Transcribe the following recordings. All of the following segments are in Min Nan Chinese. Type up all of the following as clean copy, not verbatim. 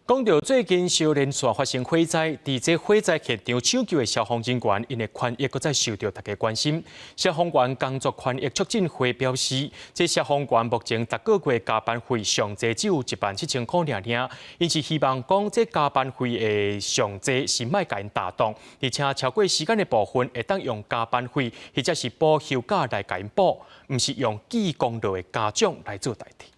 講到最近小連續發生火災，佇這火災現場搶救的消防人員，𪜶的權益閣再受著大家關心。消防員工作權益促進會表示，這消防員目前逐個月加班費上濟只有17,000箍爾爾，𪜶是希望講這加班費的上濟是莫共𪜶打斷，而且超過時間的部分會當用加班費或者是補休假來共𪜶補，毋是用記功勞的嘉獎來做代替。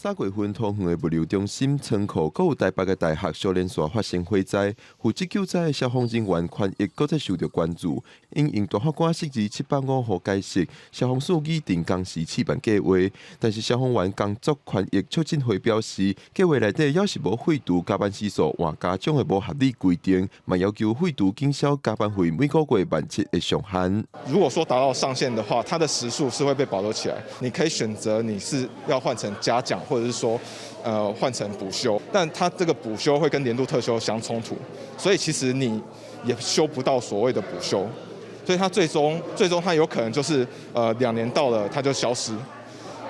三月份桃園的物流中心倉庫，閣有台北的大學小連線發生火災，負責救災的消防人員權益閣再受著關注。因應大法官釋字705號解釋，消防署擬定工時試辦計劃，但是消防員工作權益促進會表示，計劃內底猶是無廢除加班時數換嘉獎的無合理規定，嘛要求廢除警消加班費每個月17,000的上限。如果說達到上限的話，它的時數是會被保留起來，你可以選擇你是要換成嘉獎，或者是說，換成補休，但它這個補休會跟年度特休相衝突，所以其實你也休不到所謂的補休，所以它最終它有可能就是，2年到了它就消失，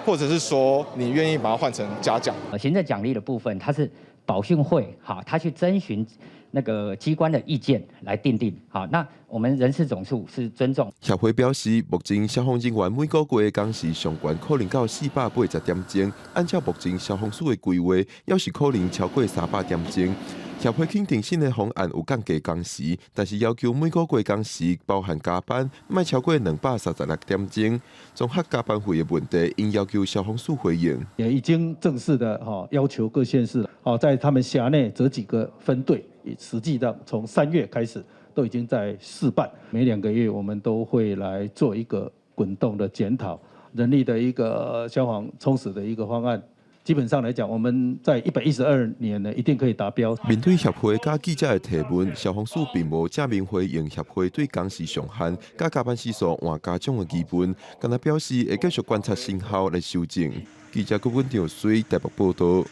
或者是說你願意把它換成嘉獎。行政獎勵的部分，它是保訓會，哈，他去徵詢那個機關的意見來訂定，好，那我們人事總處是尊重。協會表示，目前消防人員每個月工時上懸可能到480點鐘，按照目前消防署的規劃，猶是可能超過300點鐘。協會肯定新的方案有降低工時，但是要求每個月工時包含加班，莫超過236點鐘。綜合加班費的問題，應要求消防署回應。也已經正式的哈要求各縣市，哦，在他們轄內這幾個分隊，實際上從3月開始都已經在試辦，每2個月我們都會來做一個滾動的檢討，人力的一個消防充實的一個方案。基本上來講，我們在112年呢，一定可以達標。面對協會佮記者的提問，消防署並無正面回應協會對工時上限、佮加班時數換嘉獎的疑問，干焦表示會繼續觀察成效來修正。記者郭文長水台北報道。